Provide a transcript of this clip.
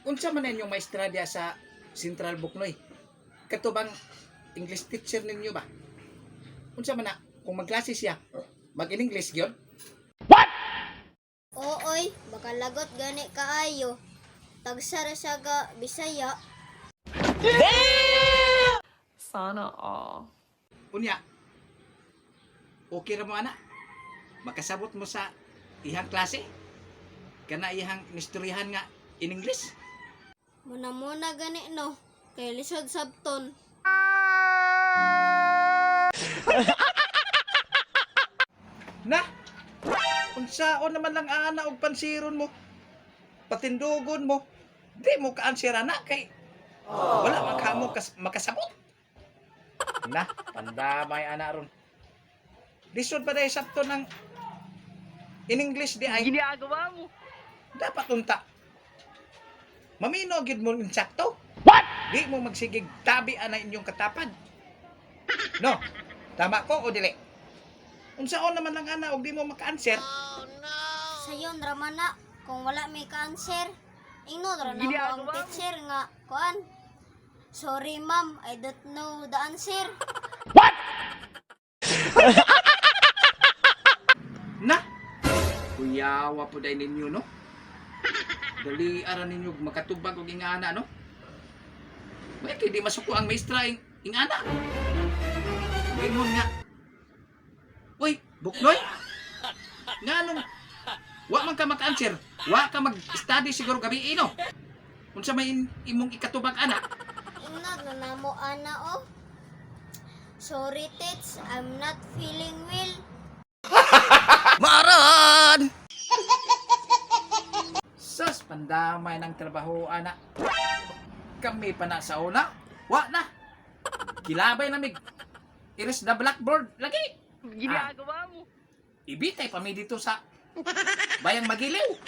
Unsa man inyong maestra diya sa Central Buknoy? Kato bang English teacher ninyo ba? Unsa man na kung magklase siya, mag-in English gyud? Ooy, baka lagot gani kaayo. Tagsa ra siya ga Bisaya. Sana all. Unya, okay ra mo ana? Makasabot mo sa ihang klase? Kana ihang istoryahan nga in English? Muna-muna gani no, kay lisod sabton. Na! Unsaon naman lang ana og pansiron mo? Patindugon mo. Di mo ka-answer ana kay wala man ka mo makasabot. Na, pandamay ana ron. Lisod pa dahil sabto ng in English di ay. Ginagawa mo. Dapat unta. Mamino gyud mo insakto. What? Di mo magsigig tabi ana inyong katapad. No. Tama ko o dili? Unsaon naman lang ana og di mo maka-answer? Sayon ra man na, kung wala may ka-answer. Ingnon ra na mo ang teacher nga kuan. Sorry ma'am, I don't know the answer. Na! Kuyawa po dahil ninyo, no? Dali ara ninyo makatubag og ingana, no? May kay di masuko ang maestra ingana. Ingon nga. Uy, Buknoy. Nganong wa man ka maka-answer, wa ka mag-study siguro gabi no? Unsa may imong ikatubag ana? Ingnon na namo ana oh. Sorry tits, I'm not feeling well. Maran! Sus, pandamay ng trabaho, ana. Kami pa na sa una. Wa na. Kilabay na mig. Iris na blackboard lagi. Ginagawa mo. Ibitay pa mi dito sa Bayang Magiliw.